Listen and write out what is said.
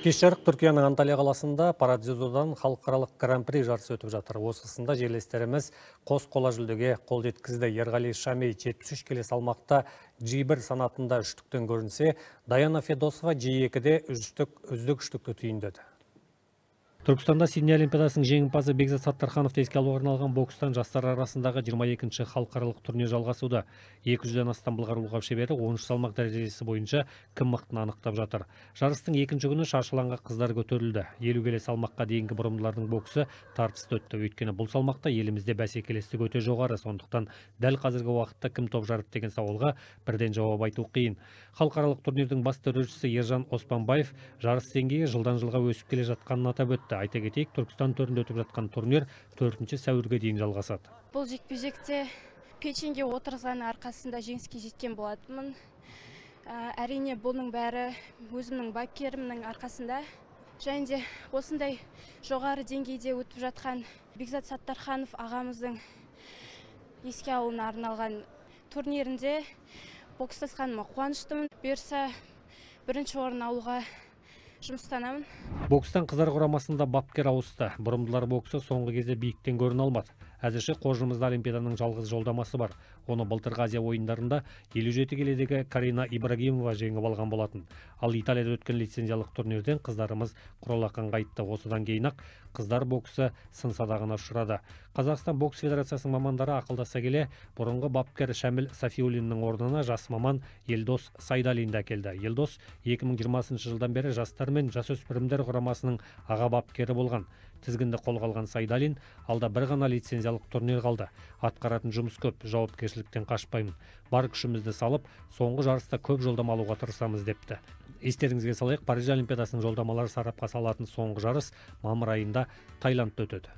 Кеш жарық Түркияның Анталия қаласында парадзюдодан халықаралық гран-при жарысы өтіп жатыр. Осы сында жерлестеріміз қос қола жүлдеге қол жеткізді. Ерғали Шамей 73 келі салмақта G1 санатында үштіктен көрінсе, Даяна Федосова G2-де үздік үштікті түйіндеді. Түркістанда Сидней Олимпиадасының жеңімпазы Бекзат Саттархановты еске алуға арналған бокстан жастар арасындағы 22-ші халықаралық турнир жалғасуда. 200-ден астам былғары қолғап шебері 13 салмақ дәрежесі бойынша кім мықтыны анықтап жатыр. Жарыстың екінші күні шаршы алаңға қыздар көтерілді. 50 келі салмаққа дейінгі бұрымдылардың боксы тартысты өтті. Өйткені бұл салмақта елімізде бәсекелестік өте жоғары. Сондықтан дәл қазіргі уақытта кім топ жарып деген сауалға бірден жауап айту қиын. Халықаралық турнирдің бас төрешісі Ержан Оспанбаев жарыс деңгейі жылдан жылға өсіп келе жатқанын атап өтті. Айта кетейік, Түркістан төрінде өтіп жатқан турнир 4 сәуірге дейін жалғасады. Бұл жекпе-жекте печеньге отырғызған арқасында жеңіске жеткен болатынмын. Әрине, бұның бәрі өзімнің бапкерімнің арқасында. Және де осындай жоғары деңгейде өтіп жатқан Бекзат Саттарханов ағамыздың еске алуына арналған турнирінде бокстасқаныма қуаныштымын. Бұйырса, бірінші орын алуға жұмыстанамын. Бокстан қыздар құрамасында бапкер ауысты. Бұрымдылар боксы соңғы кезде биіктен көріне алмады. Әзірше қоржынымызда Олимпиаданың жалғыз жолдамасы бар. Оны былтырғы Азия ойындарында 57 келідегі Карина Ибрагимова жеңіп алған болатын. Ал Италияда өткен лицензиялық турнирден қыздарымыз құралақан қайтты. Осыдан кейін-ақ қыздар боксы сын садағына ұшырады. Қазақстан бокс федерациясының мамандары ақылдаса келе, бұрынғы бапкер Шәміл Сафиуллиннің орнына жас маман Елдос Сайдалинді әкелді. Елдос 2020 жылдан бері жастар мен жасөспірімдер құрамасының аға бапкері болған. Тізгінді қолға алған Сайдалин алда бір ғана лицензиялық турнир қалды. Атқаратын жұмыс көп, жауапкершіліктен қашпаймын. Бар күшімізді салып, соңғы жарыста көп жолдама алуға тырысамыз депті. Естеріңізге салайық, Париж Олимпиадасының жолдамалары сарапқа салатын соңғы жарыс мамыр айында Таиландта өтеді.